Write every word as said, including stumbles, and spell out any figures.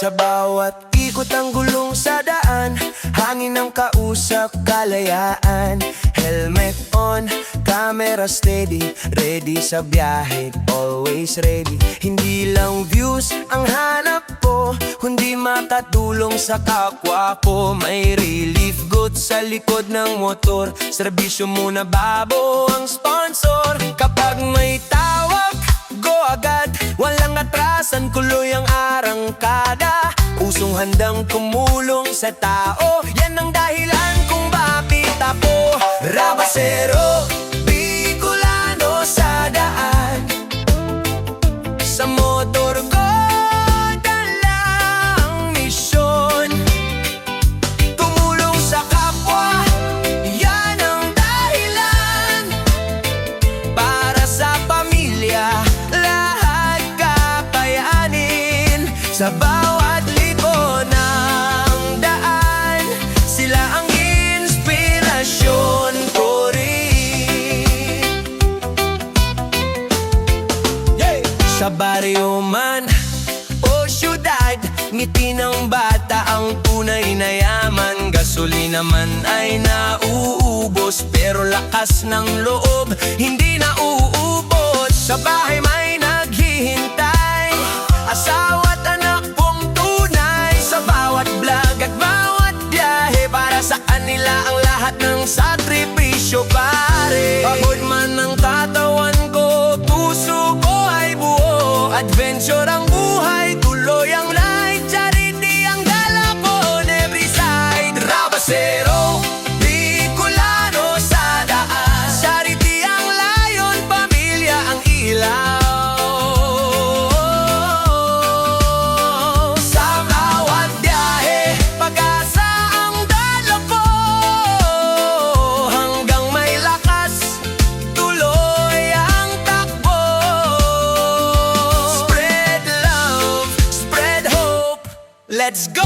Bawat ikot ang gulong sa daan, hangin ang kausap, kalayaan. Helmet on, camera steady, ready sa biyahe, always ready. Hindi lang views ang hanap ko, kundi makatulong sa kapwa ko. May relief goods sa likod ng motor, serbisyo muna, babo ang sponsor. Kapag may tawag, go agad, walang atrasan, kuloy ang arangkada. Pusong handang tumulong sa tao, yan ang dahilan kung bakit ako Rabasero, Bicolano sa daan. Sa motor ko, dalang misyon. Tumulong sa kapwa, yan ang dahilan. Para sa pamilya, lahat kakayanin. Sa bawat liko ng daan, sila ang inspirasyon ko rin. Yeah! Sa baryo man o syudad, ngiti ng bata ang tunay na yaman. Gasolina man ay nauubos, pero lakas ng loob hindi nauubos. Sa bahay may naghihintay, asawa't anak pong tunay. Sa bawat vlog at bawat biyahe, para sa kanila ang lahat ng sakripisyo, pare. Pagod man ang katawan ko, puso ko ay buo. Adventure ang buhay, tuloy ang ride. Charity ang dala ko on every side. Rabasero, Bicolano sa daan. Charity ang layon, pamilya ang ilaw. Sa bawat biyahe, pag-asa ang dala ko. Hanggang may lakas, tuloy ang takbo. Spread love, spread hope. Let's go!